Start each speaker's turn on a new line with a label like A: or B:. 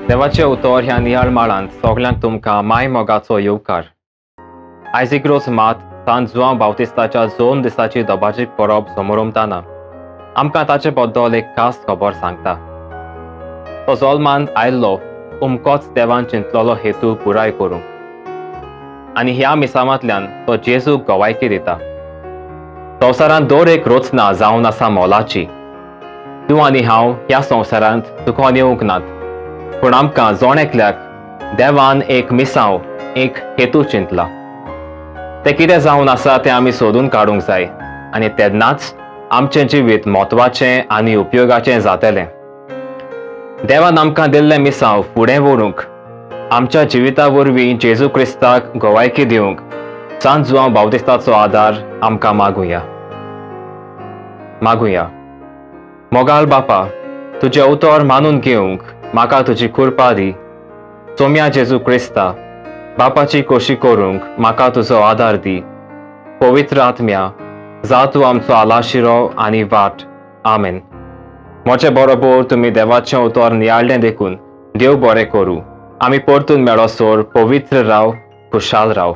A: देवाचें उतर ह्या नियाळ माळांत सगल्यांक तुमकां माय मोगाचो येवकार. आयज एक मात सांत जुआंव बावतिस्ताच्या 2 दिसाची दबाजीक परब समोरमताना आमकां ताचे बद्दल एक खास खबर सांगता. तो जल्मांत आयल्लो उमकोच देवान चिंतलेलो हेतू पुराय करूंक आनी ह्या मिसावांतल्यान तो जेजूक गवायकी दिता. संवसारांत दर एक रचना जावन आसा मोलाची. तूं आनी हांव ह्या संवसारांत चुकोन येवंक नात, पूण आमकां जण एकल्याक देवान एक मिसांव, एक हेतू चिंतला. तें कितें जावन आसा तें आमी सोदून काडूंक जाय आनी तेन्नाच आमचें जिवीत म्हत्वाचें आनी उपयोगाचें जातलें. देवान आमकां दिल्लें मिसांव फुडें व्हरूंक, आमच्या जिविता वरवीं जेजू क्रिस्ताक गवायकी दिवंक सांत जुआंव बावतिस्ताचो आदार आमकां मागुया. मागुया. मोगाल बापा, तुजें उतर मानून घेवंक म्हाका तुजी कृपा दी. सोम्या जेजू क्रिस्ता, बापाची कोशी करूंक म्हाका तुजो आदार दी. पवित्र आत्म्या, जा तूं आमचो आलाशिरो आनी वाट. आमेन. म्हजे बरोबर तुमी देवाचें उतर नियाळ्ळें देखून देव बरें करूं. आमी परतून मेळोसर पवित्र राव, खुशाल राव.